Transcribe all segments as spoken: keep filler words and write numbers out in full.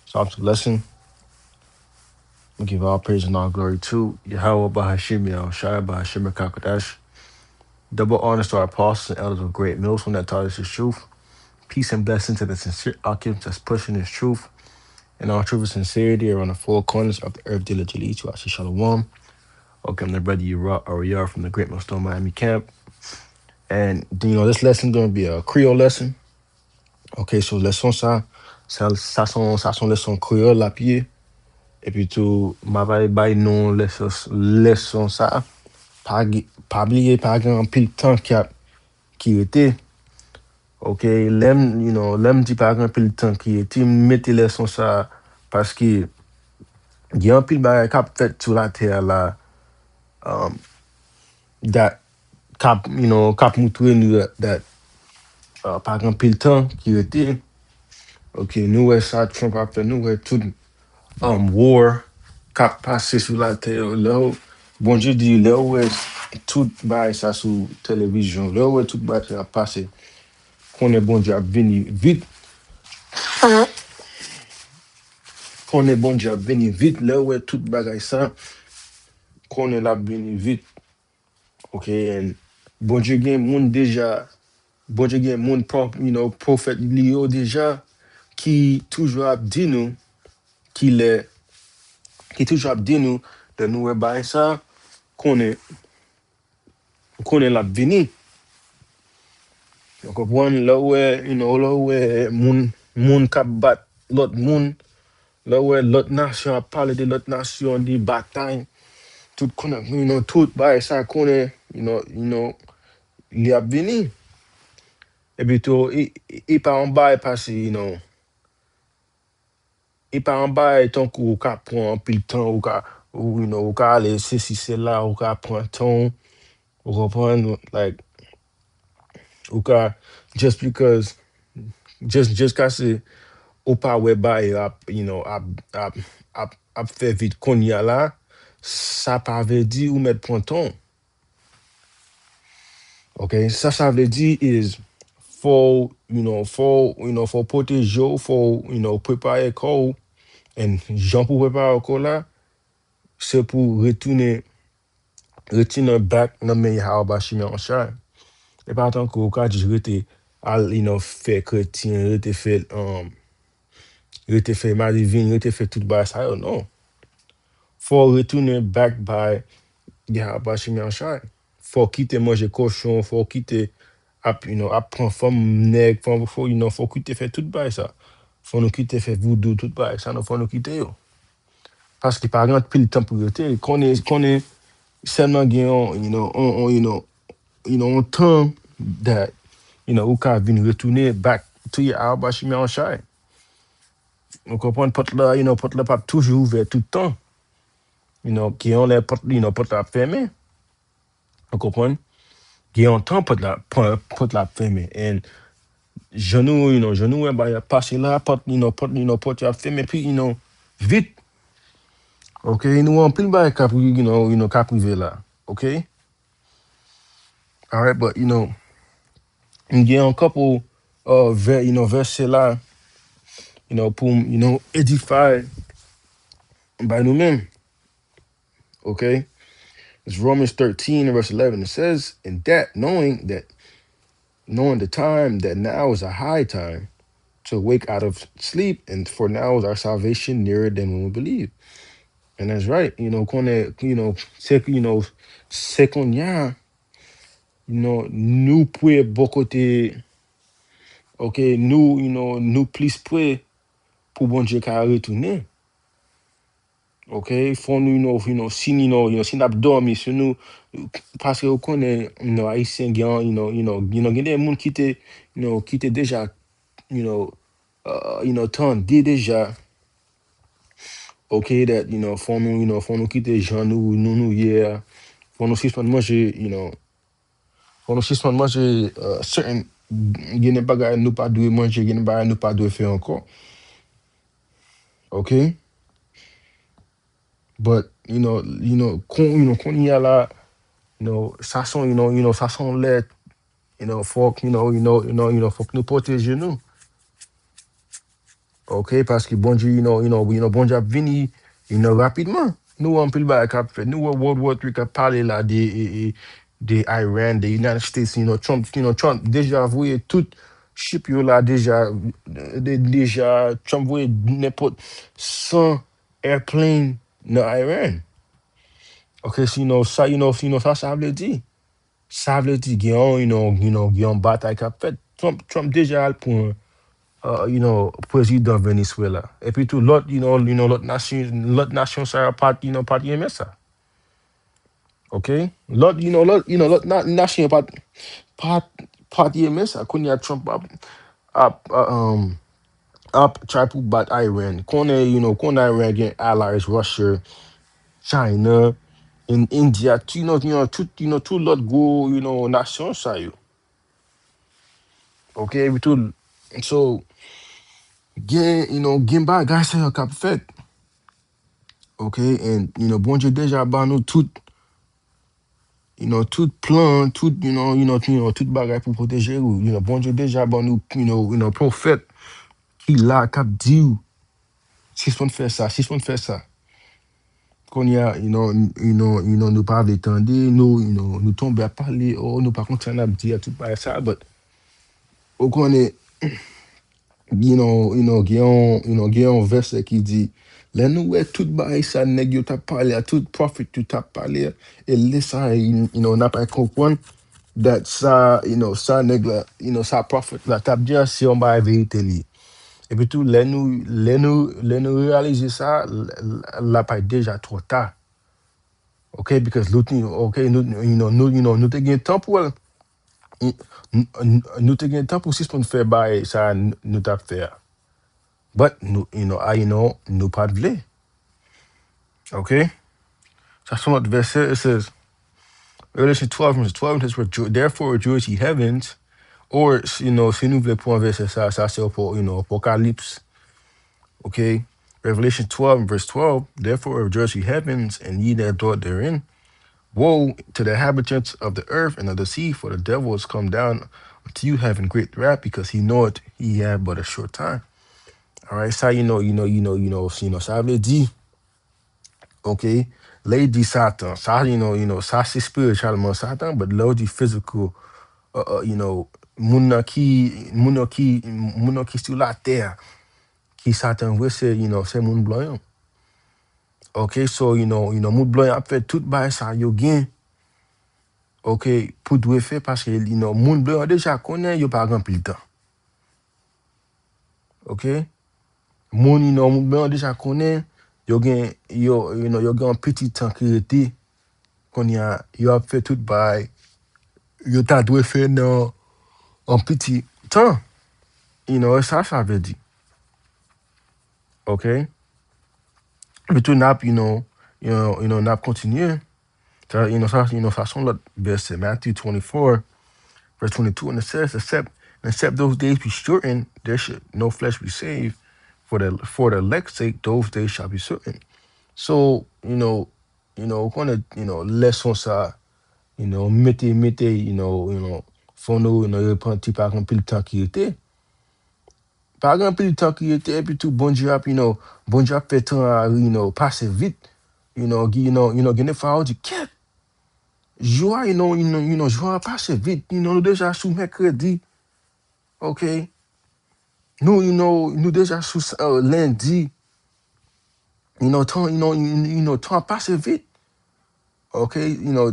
Psalm two lesson. We give all praise and all glory to Yahweh Bahashim Yahushua Bahashim Kakadash. Double honors to our apostles and elders of Great Millstone that taught us his truth. Peace and blessing to the sincere Akim that's pushing his truth and all truth and sincerity around the four corners of the earth diligently to Asher Shalom. Okay, I'm the brother Ura Ariel from the Great Millstone Miami camp. And you know, this lesson gonna be a Creole lesson. Ok, so lèson sa, sa, sa se yon, sa se yon lèson kreyòl l ap ye. Epi tou, m ap al bay non lèson, lèson sa. Pa, pa bliye, pa gen anpil tan ki ap, ki rete. Ok, lè m, you know, lè m di pa gen anpil tan ki rete, m mete lèson sa paske gen anpil bagay k ap fèt sou latè a la. Um, that k ap, you know, k ap moutre nou that, that, uh, pa gen anpil tan ki rete. Ok, nou wè sa Trump ap fè, nou wè tout, um, war k ap pase sou latè yo. Lè w, Bondye di, lè w wè tout bagay sa sou televizyon, lè w wè tout bagay sa ap pase, konnen Bondye ap vini vit. Konnen Bondye ap vini vit, lè w wè tout bagay sa, konnen l ap vini vit. Ok, and Bondye gen moun deja, Bondye gen moun, pro-, you know, pwofèt li yo deja, ki toujou ap di nou, ki lè, ki toujou ap di nou, lè nou wè bagay sa, konnen, konnen l ap vini. Ou konprann? Lè w wè, you know, lè w wè moun, moun k ap bat lòt moun, lè w wè lòt nasyon ap pale de lòt nasyon, de batay, tout konnen, you know, tout bagay sa konnen, you know, you know, li ap vini. Epi tou, e, e, e pa yon bagay pase, you know, e pa yon bagay tankou ou ka pran anpil tan, ou ka, ou, you know, ou ka ale sesi, sela, ou ka pran tan w, ou konprann, like, ou ka, just because, just, just kase ou pa wè bagay ap, you know, ap, ap, ap, ap fè vit kounye a la, sa pa vle di ou mèt pran tan w. Ok, sa sa vle di is fò w, you know, fò w, you know, fò w pwoteje w, fò w, you know, prepare kò w, and jan pou w prepare kò w la, se pou retounen, retounen back nan men Yahweh Bashim Yahushua. E pa tankou ou ka jis rete al, you know, fè kretyen, rete fè, um, rete fè madivin, rete fè tout bagay sa yo, non. Fò w retounen back bay Yahweh Bashim Yahushua. Fò w kite manje kochon, fò w kite ap, you know, ap pran fanm nèg, fò, fò, you know, fò w kite fè tout bagay sa. Fò nou kite fè voudou, tout bagay sa, non, fò nou kite yo. Paske pa gen anpil tan pou rete. Konnen, konnen sèlman gen yon, you know, on, on, you know, you know, yon tan that, you know, ou ka vin retounen back to Yahweh Bashim Yahushua. Ou konprann, pòt la, you know, pòt la p ap toujou ouvè tout tan. You know, gen yon lè pòt, you know, pòt la ap fèmen. Ou konprann? Gen yon tan pòt la, pò-, pòt la ap fèmen. And jan nou, you know, jan nou wè bagay ap pase la, pòt, you know, pòt, you know, pòt yo ap fèmen, pi, you know, vit. Ok, nou wè anpil bagay k ap, you know, you know, k ap rive la. Ok? Alright, but, you know, m gen yon couple, uh, vè-, you know, vèsè la, you know, pou m, you know, edify bay nou menm. Okay? It's Romans thirteen and verse eleven. It says, "In that, knowing that, knowing the time, that now is a high time to wake out of sleep, and for now is our salvation nearer than when we believe." And that's right. You know, konnen, you know, se, you know, se kounye a, you know, nou pre bò kote, okay, nou, you know, nou plis pre pou Bondye ka retounen. Ok, fò nou, you know, you know, si, you know, you know, si n ap dòmi, si nou, paske ou konnen, you know, Ayisyen gen, you know, you know, you know, gen de moun ki te, you know, ki te deja, you know, uh, you know, tande deja, ok, that, you know, fò nou, you know, fò nou kite jan nou, nou, nou ye a, fò nou sispann manje, you know, fò nou sispann manje, uh, certain, gen de bagay nou pa dwe manje, gen de bagay nou pa dwe fè ankò. Ok? But, you know, you know, kon, you know, kounye a la, you know, sa se, you know, you know, sa se yon lè, you know, fòk, you know, you know, you know, you know, fòk nou pwoteje nou. Ok, paske Bondye, you know, you know, you know, Bondye ap vini, you know, rapidman. Nou wè anpil bagay k ap fèt. Nou wè World War three k ap pale la de, e, e, de Iran, de United States, you know, Trump, you know, Trump deja voye tout ship yo la deja, de, deja, Trump voye nenpòt san airplane nan Iran. Ok, sinon sa, you know, sinon sa, sa vle di. Sa vle di gen yon, you know, you know, gen yon batay k ap fèt. Trump, Trump deja al pran, uh, you know, prezidan Venezuela. Epi tou lòt, you know, you know, lòt nasyon, lòt nasyon sa yo pa t, you know, pa t renmen sa. Ok? Lòt, you know, lòt, you know, lòt na, nasyon pa t, pa t, pa t renmen sa. Kounye a Trump ap, ap, uh, um, ap try pou bat Iran. Konnen, you know, konnen Iran gen allies, Russia, China, in, India, you know, you know, tout, you know, tout lòt gwo, you know, nasyon sa yo. Ok, epi tou, so, gen, you know, gen bagay sa yo k ap fèt. Ok, and, you know, Bondye deja ba nou tout, you know, tout plan, tout, you know, you know, you know, tout bagay pou pwoteje ou. You know, Bondye deja ba nou, you know, you know, pwofèt ki la k ap di w, sispann fè sa, sispann fè sa. Kounye a, you know, you know, you know, nou pa vle tande, nou, you know, nou tonbe ap pale, oh, nou pa konn sa n ap di a, tout bagay sa, but, ou konnen, you know, you know, gen yon, you know, gen yon vèsè ki di, lè nou wè tout bagay sa nèg yo t ap pale a, tout prophet yo t ap pale a, e lè sa, you know, n ap konprann that sa, you know, sa nèg la, you know, sa prophet la t ap di a, se yon bagay verite li. Epi tou, lè nou, lè nou, lè nou reyalize sa, l, l, l ap deja twò ta. Ok, because nou, ok, nou, you know, nou, you know, nou te gen tan pou, n, n, n, nou te gen tan pou sispann fè bagay sa n, nou t ap fè a. But, nou, you know, I, you know, nou pa t vle. Ok? Sa se yon lòt vèsè, it says, Revelation twelve, verse twelve, it says, "Rejo-, therefore rejoice, ye heavens," or, you know, si nou vle pran vèsè sa, sa se, you know, Apocalypse. Ok? Revelation twelve, verse twelve, "Therefore rejoice, ye heavens, and ye that dwell therein. Woe to the inhabitants of the earth and of the sea, for the devil is come down unto you having great wrath, because he knoweth he have but a short time." Alright, sa, you know, you know, you know, you know, you know, sa vle di, ok, lè y di Satan, sa, you know, you know, sa se spirityèlman Satan, but lè w di physical, uh, uh, you know, moun nan ki, moun nan ki, moun nan ki sou latè a, ki Satan vre, se, you know, se moun blan yo. Ok, so, you know, you know, moun blan yo ap fè tout bagay sa yo gen, ok, pou dwe fè, paske, you know, moun blan yo deja konnen yo pa gen anpil tan. Ok? Moun, you know, moun blan yo deja konnen yo gen, yo, you know, yo gen yon piti tan ki rete. Kounye a, yo ap fè tout bagay yo ta dwe fè nan yon piti tan. You know, e sa sa vle di. Ok? Epi tou n ap, you know, you know, you know, n ap kontinye. Sa, you know, sa, you know, sa se yon lòt vèsè. Matthew twenty-four, verse twenty-two, and it says, "Except, except those days be shortened, there should no flesh be saved, for the, for the elect's sake, those days shall be shortened." So, you know, you know, ou konnen, you know, lèson sa, you know, mete, mete, you know, you know, fò nou, you know, repanti, pa gen anpil tan ki rete. Pa gen anpil tan ki rete, epi tou Bondye ap, you know, Bondye ap fè tan a, you know, pase vit. You know, gi-, you know, you know, gen de fwa ou di, "Kèt! Jou a, you know, you know, you know, jou a pase vit." You know, nou deja sou mèkredi. Ok? Nou, you know, nou deja sou, uh, lendi. You know, tan, you know, you, you know, tan ap pase vit. Ok? You know,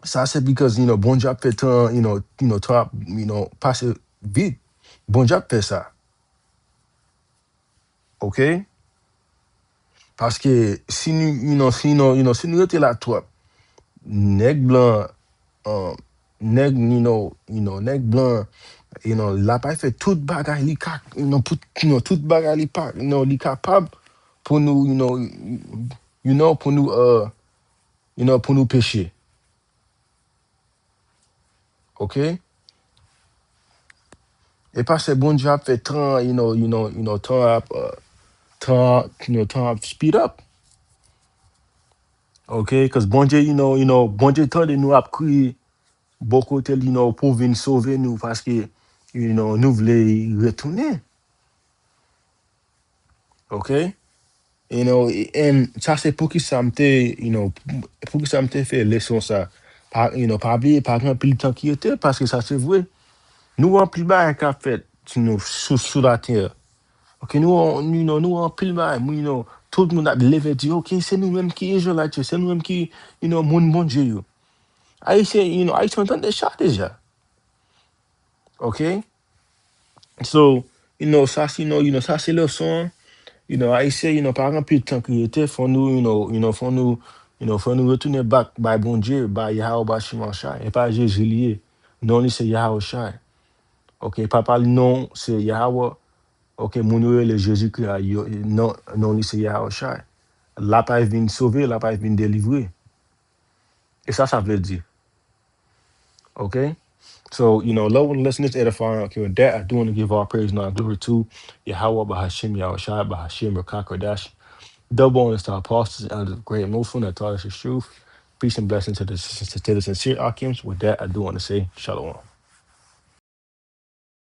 sa se because, you know, Bondye ap fè tan, you know, you know, tan ap, you know, pase vit. Bondye ap fè sa. Ok? Paske si nou, you know, si nou, you know, si nou rete la twòp, nèg blan, um, nèg, you know, you know, nèg blan, you know, l ap fè tout bagay li ka, you know, pou, you know, tout bagay li pa, you know, li kapab pou nou, you know, you know, pou nou, uh, you know, pou nou peche. Ok? E pa se Bondye ap fè tan, you know, you know, you know, tan ap, uh, tan, you know, tan ap speed up. Ok? 'Cause Bondye, you know, you know, Bondye tande nou ap kriye bò kote l, you know, pou vin sove nou paske, you know, nou vle retounen. Ok? You know, and sa se poukisa m te, you know, poukisa m te fè leson sa. Pa, you know, pa bliye, pa gen anpil tan ki rete, paske sa se vre. Nou wè anpil bagay k ap fèt sou nou, sou, sou latè. Ok, nou wè, you know, nou wè anpil bagay, you know, tout moun ap leve di, ok, se nou menm ki Izrayèl yo, se nou menm ki, you know, moun Bondye yo. Ayisyen, you know, Ayisyen tande sa deja. Ok? So, you know, sa, you know, you know, sa se leson an. You know, Ayisyen, you know, pa gen anpil tan ki rete, fò nou, you know, you know, fò nou, you know, fò nou retounen back bay Bondye, bay Yahweh Bashim Shai. E pa Jezi li ye. Non li se Yahweh Shai. Ok, papa li non se Yahweh. Ok, moun yo rele Jezikri a, yo, non, non li se Yahweh Shai. L ap vin sove, l ap vin delivre. E sa sa vle di. Ok? So, you know, love and listen is edifying. Okay, with that, I do want to give all praise and all glory to Yahweh Bahashim Yahushua, Bahashim Rakah Kodesh, double honors to our apostles and elders of great movement that taught us the truth. Peace and blessings to the, to the sincere Akims. With that, I do want to say shalom.